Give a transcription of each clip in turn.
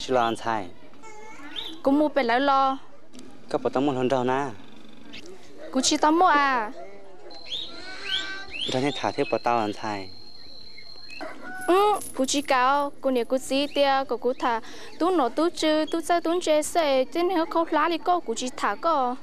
Tsis los ntxhais. Kuv mus pem lawv los. Koj puas tau muaj hluas nraug na? Kuv tsis tau muaj a. Nrog nej tham thiab puas tau ntxhais? Kuv tsis kam, kuv niam kuv txiv tias kom kuv tham tub nom tub tswv tub txawj tub ntse xwb, tej neeg khaub hlab li koj kuv tsis tham koj.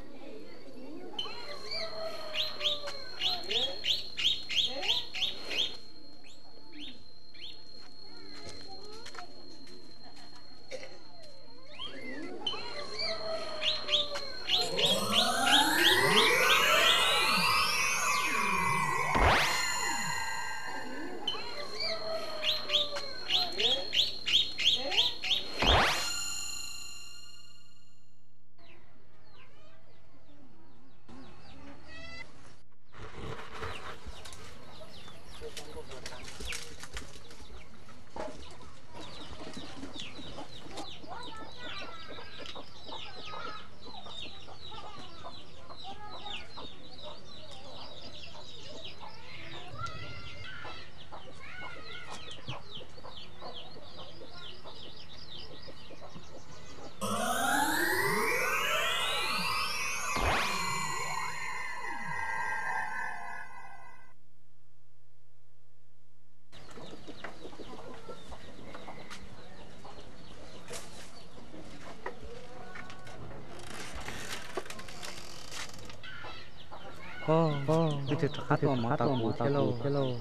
Leej twg rov qab tuaj mov tau kuv thiab lauj?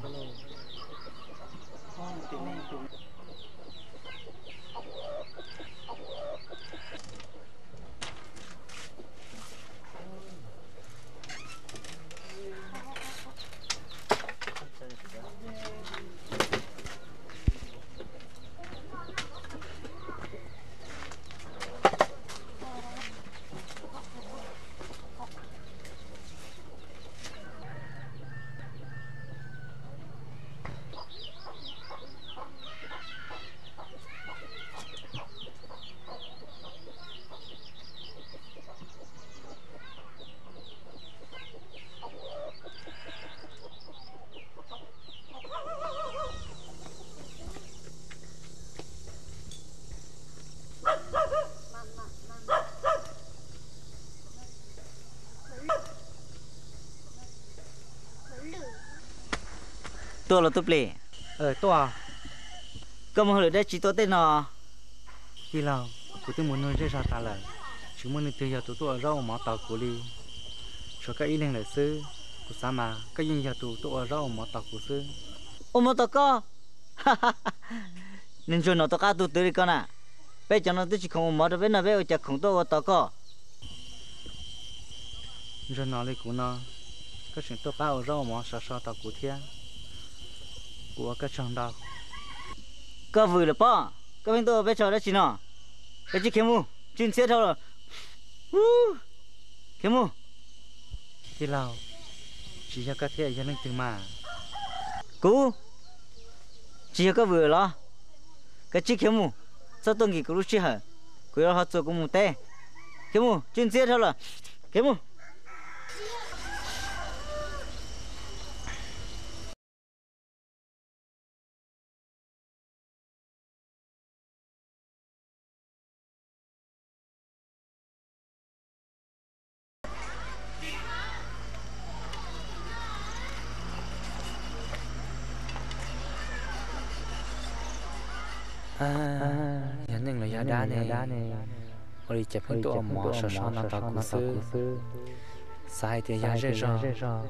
Tuaj los tub plis? Tuaj. Koj mus hauj lwm dab tsi tuaj tej no? Tij laug, kuv twb mus nug zej zog tas lawm, tsis muaj leej twg yog tus tuaj ua zaub ua mov tos kuv li. Tshuav koj ib leeg lawm xwb, kuv xav mas koj yeej yog tus tuaj ua zaub ua mov tos kuv xwb. Ua mov tos koj? Niag ntsuag no tus qab tus twv li koj na. Peb cov no twb tsis khoom ua mov rau peb noj, peb ua cas khoom tuaj ua tos koj? Ntsuag no li kuv no, koj tseem tuaj pab ua zaub ua mov sov so tos kuv thiab, kuv ua koj tsaug ntau. Koj vwm lawm pob, koj pheej tuaj ua peb tsaug dab tsi no? Koj cia li khiav mus, tsis ntxhiab dhau lawm. Khiav mus. Tij laug, tsis yog koj thiab yog leej twg mas? Kuv? Tsis yog koj vwm los? Koj cia li khiav mus, txhob tuaj nkim kuv lub sij hawm, kuv yuav ho txuas kuv mus teb. Khiav mus, tsis ntxhiab dhau lawm. Khiav mus. Yog neeg los yog dab ne? Ua li cas pheej tuaj ua mov sov so no tos kuv xwb? Xav hais tias yog zej zog.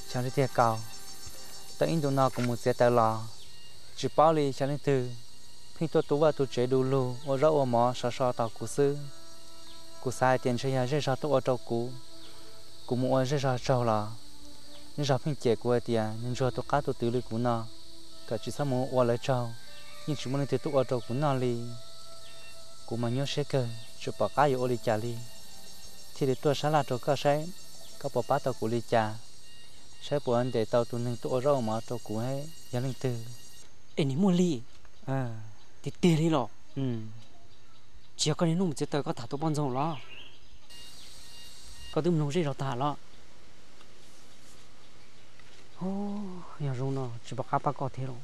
Xyov li tiag Kaus, tau ib ntu no kuv mus txiav taws los, tsis paub li xyov leej twg pheej tuaj tu vaj tu tsev du lug ua zaub ua mov sov so tos kuv xwb. Kuv xav hais tias ntshe yog zej zog tuaj ua rau kuv, kuv mus ua zej zog tsaug los zej zog pheej cem kuv hais tias nws ntsuag tus qab tus twv li kuv no, kom tsis txhob mus ua lawv tsaug, yeej tsis muaj leej twg tuaj ua rau kuv noj li. Kuv mas nyuaj siab kawg, tsis pom qab yuav ua li cas li, thiaj li tuaj sab laj rau koj saib koj puas pab tau kuv li cas, saib puas ntes tau tus neeg tuaj ua zaub ua mov rau kuv yog leej twg. Es nim muaj li tiag tiag li los? Tsis yog koj niaj hnub mus txiav taws koj tham tus poj ntxoog los? Koj twb mloog zej zog tag los? Yog zoo no tsis pom qab pab koj thiab los.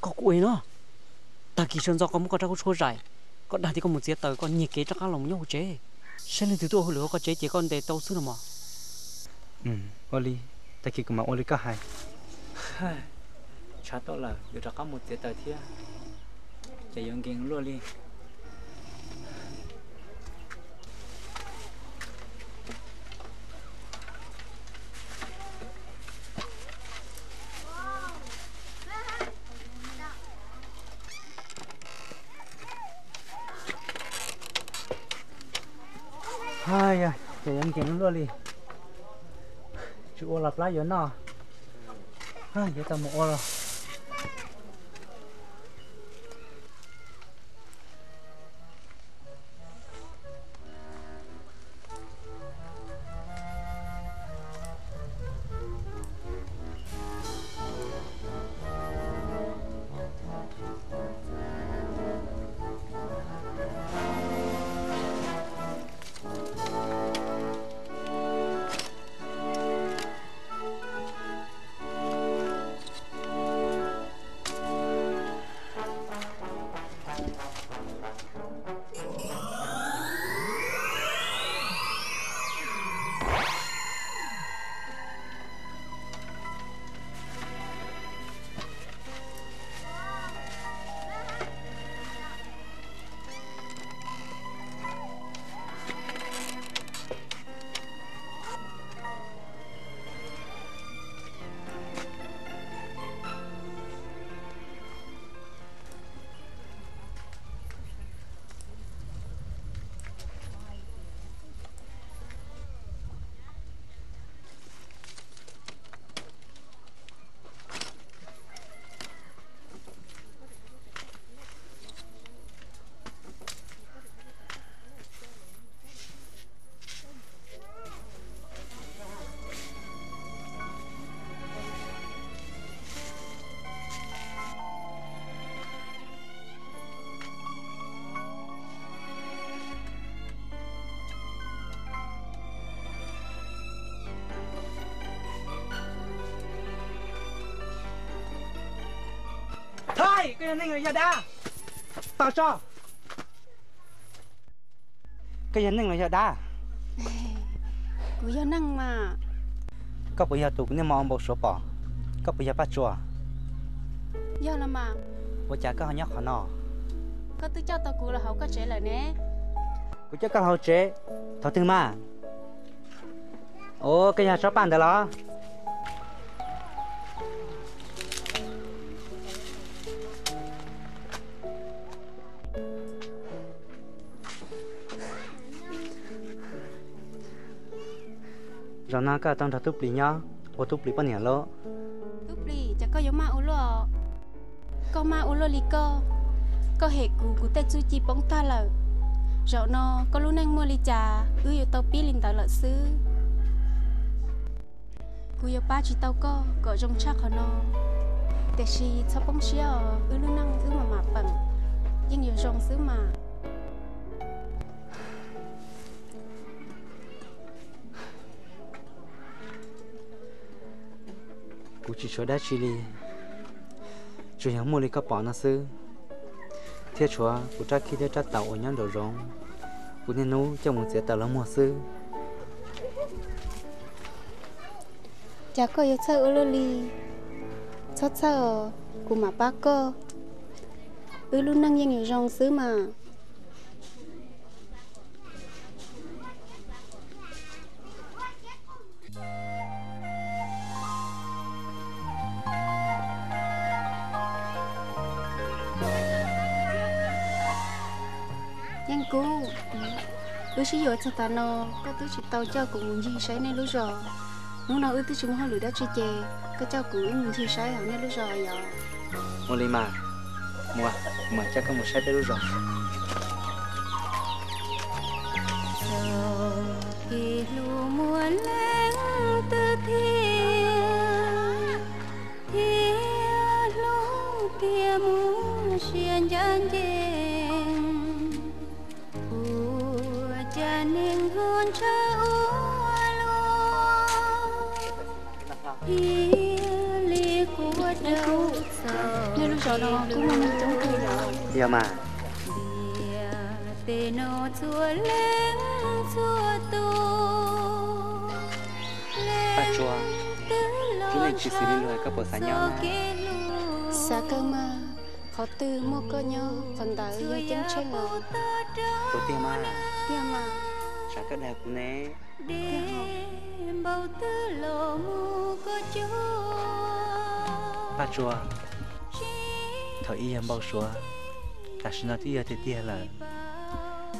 Koj kuj ua li no, tag kis sawv ntxov koj muab koj rab kub tshuab zais, koj dag tias koj mus txiav taws, koj nyiag kev rov qab los mus nyob hauv tsev, saib leej twg tuaj ua hauj lwm hauv koj tsev ces koj ntes tau xwb no mas. Ua li, tag kis kuv mam ua li koj hais. Tshav tuaj lawm, yuav rov qab mus txiav taws thiab, ces yuav nkees luaj li. Hais yog ces yuav nkees luaj li, tsis ua los plab yuav noj, yuav tau mus ua los. Thaib, koj yog neeg los yog dab? Tau so. Koj yog neeg los yog dab? Kuv yog neeg mas. Koj puas yog tus kuv niaj hmo ua npau suav pom? Koj puas yog Paj Tsua? Yog los mas. Ua cas koj ho nyob qhov no? Koj twb coj tau kuv los hauv koj tsev lawm ne. Kuv coj koj los hauv tsev thaum twg mas? Ua, koj yog Tsob Paj ntawd los? Zaum no koj tau nrog Tub Plis nyob ua Tub Plis poj niam lauj. Tub Plis, cas koj yuav maj ua luaj? Koj maj ua luaj li koj, koj hem kuv, kuv tej txuj ci poob tag lawm. Zaum no koj lub neej muaj li cas wb yuav tau pib li ntawd lawm xwb. Kuv yuav pab tsis tau koj kom zoo tshaj qhov no, tiam sis txhob poob siab os, wb lub neej wb mam mam peem, yeej yuav zoo xwb mas. Kuv tsis tshuav dab tsi li, tsuas yog muaj li koj pom no xwb, thiab tshuav kuv rab khib thiab rab taus uas nyob nraum zoov, kuv niaj hnub coj mus txiav taws los muag xwb. Cas koj yuav txhawj ua luaj li? Txhob txhawj os, kuv mam pab koj. Wb lub neej yeej yuav zoo xwb mas. Kub, wb sib yuav txog tav no, koj twb tsis tau coj kuv mus ncig saib nej lub zos. Hnub no wb twb tsis muaj hauj lwm dab tsi ces koj coj kuv wb mus ncig saib hauv nej lub zos yom? Ua li mas, mus, kuv mam coj koj mus saib peb lub zos. Txoj kev hlub muaj leej twg thiab, thiab hlub tiag muaj sia ncaj ncees, ua cas neeg ho ntshaw ua luaj, thiaj li quaj rau txoj kev hlub. Yog mas. Tiam tej no txhua leej txhua tus, Paj Tsua, twb leej tsis xws li luag koj puas xav nyob na? Xav kawg mas, qhov twg muaj koj nyob qhov ntawd yog ceeb tsheej os. Puas tiag mas? Tiag mas. Tsam koj dag kuv ne. Tiag hos. Paj Tsua, thaum ub yog npau suav, tam sim no twb yog tiag tiag lawm.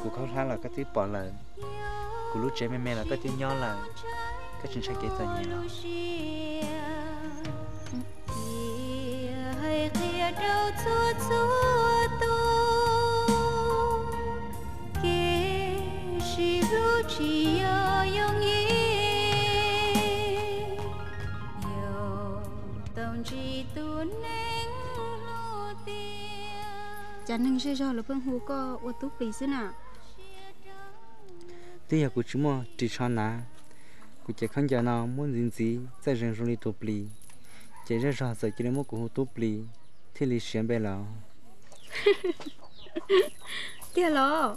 Kuv khaub hlab los koj twb pom lawm, kuv lub tsev me me los koj twb nyob lawm, koj tsis ntshai kev txom nyem los? Tias hais qhia rau txhua txhua tus, kev sib hlub tsis yog yooj yim, yog tau ntsib tus neeg hlub tiag. Cas neeg zej zog lawv pheej hu koj ua tub plis xwb na? Twb yog kuv tsis muaj ris tsho hnav, kuv cev khaub ncaws no muab ntxiv ntxiv txawj zeeg zoo li tus plis, ces zej zog txawm cia li muab kuv hu tub plis, thiaj li siav npe lawm. Tiag los?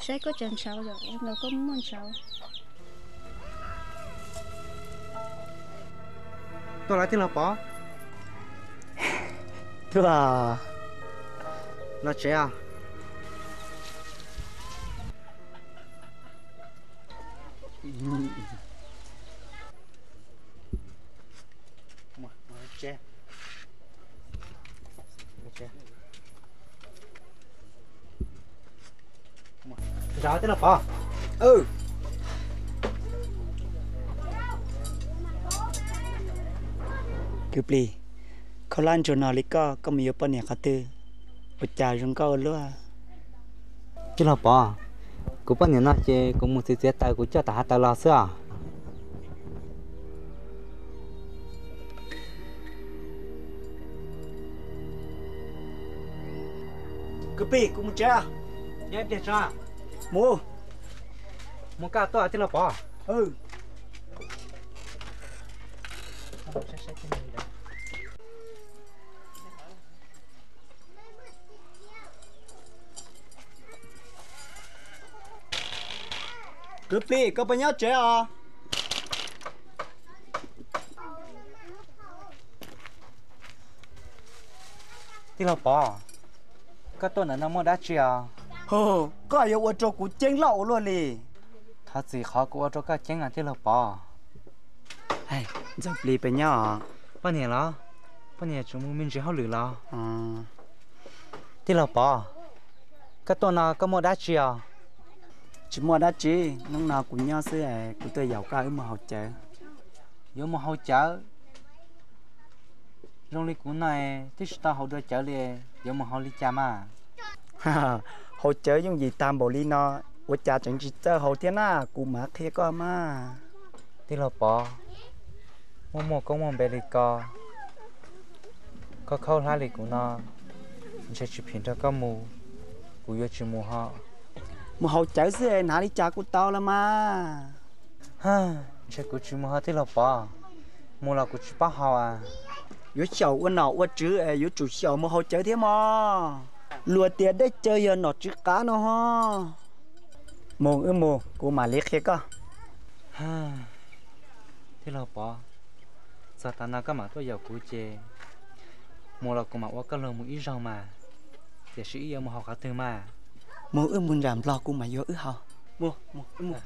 Saib koj tseem ntshauv yom, los koj muaj ntshauv. Tuaj lawm tij laug Pov. Tuaj. Los tsev os. Zov tij laug Pov. Kwv Plis, khaub hlab ntsuag no li koj, koj mus yuav poj niam qhov twg, ua cas zoo nkauj ua luaj? Tij laug Pov, kuv poj niam no ces kuv mus txiav txiav taws kuv coj tom hav taws los xwb os. Kwv Plis, kuv mus tsev. Nyob ib pliag tso. Mus. Mus kaj tuaj tij laug Pov. Kwv Plis, koj puas nyob tsev os? Tij laug Pov, koj tuaj ntawm no muaj dab tsi os? Hu, koj yuav ua rau kuv ceeb loj ua luaj li. Thov txim qhov kuv ua rau koj ceeb os tij laug Pov. Ntxawg Plis puas nyob os? Poj niam los? Poj niam tseem mus me ntsis hauj lwm los? Tij laug Pov, koj tuaj no koj muaj dab tsi os? Tsis muaj dab tsi, hnub no kuv nyob xwb, kuv tuaj yaum koj wb mus haus cawv. Yuav mus haus cawv? Zoo li kuv no twb tsis tau haus dua cawv li, yuav mus haus li cas mas? Haus cawv yooj yim tag npaum li no, ua cas tseem tsis txawj haus thiab na, kuv mam qhia koj mas. Tij laug Pov, muaj muaj koob muaj npe li ko, koj khaub hlab li kuv no, ntshe tsis phim nrog koj mus, kuv yuav tsis mus ho. Mus haus cawv xwb, hnav li cas kuj tau los mas. Ntshe kuv tsis mus ho tij laug Pov, mus los kuv tsis paub haus as. Yuav xyaum ua nom ua tswv es yuav tsum xyaum mus haus cawv thiab mog. Luag tias dej cawv yog nom tswv qav no ho. Mus wb mus, kuv mam li qhia koj. Tij laug Pov, txog tav no koj mam tuaj yaum kuv ces mus los kuv mam ua koj luag mus ib zaug mas, tiam sis wb yuav mus haus qhov twg mas? Mus wb mus nram Nplog kuv mam yuav wb haus. Mus, mus, mus.